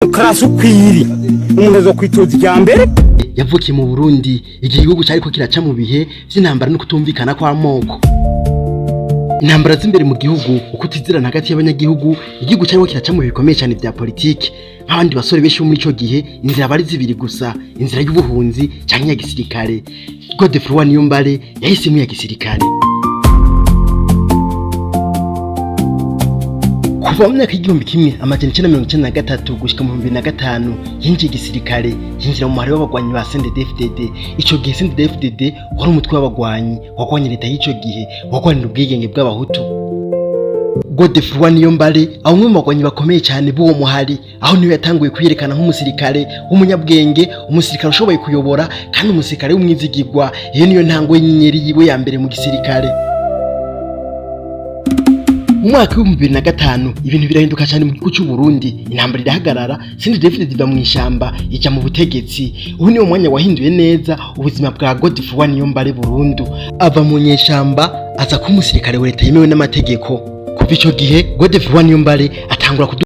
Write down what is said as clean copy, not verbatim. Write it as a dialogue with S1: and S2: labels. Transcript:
S1: Demokarasi ukwiri umuntu azokwitoza irya mbere.
S2: Yavukiye mu Burundi igihe igihugu cyariko kiraca mu bihe vy'intambara no kutumvikana kw'amoko, intambara z'imbere mu gihugu, ukutizirana hagati y'abanyagihugu. Igihugu cyariko kiraca mu bihe bikomeye cyane vya politiki. Nk'abandi basore benshi bo muri ico gihe, inzira bari zibiri gusa: inzira y'ubuhunzi canke iya gisirikare. Godefroid Niyombare yahisemwo iya gisirikare. Kuva mu myaka y'1993 gushika mu 2005 yinjiye igisirikare, yinjira mu muhari w'abagwanyi ba CNDD-FDD. Ico gihe CNDD-FDD wari umutwe w'abagwanyi wagwanya leta y'ico gihe, wagwanira ubwigenge bw'abahutu. Godefroid Niyombare aba umwe mu bagwanyi bakomeye cyane b'uwo muhari. Aho niwe yatanguye kwiyerekana nk'umusirikare w'umunyabwenge, umusirikare ushoboye kuyobora kandi umusirikare w'umwizigirwa. Iyo niyo ntango y'inyenyeri yiwe ya mbere mu gisirikare. Mu mwaka w'2005 ibintu birahinduka cyane mu gihugu cy'u Burundi. Intambara irahagarara, CNDD-FDD iva mu ishamba ijya mu butegetsi. Ubu niwo mwanya wahinduye neza ubuzima bwa Godefroid Niyombare burundu. Ava mu nyeshamba aza kuba umusirikare wa leta yemewe n'amategeko. Kuva ico gihe Godefroid Niyombare atangura.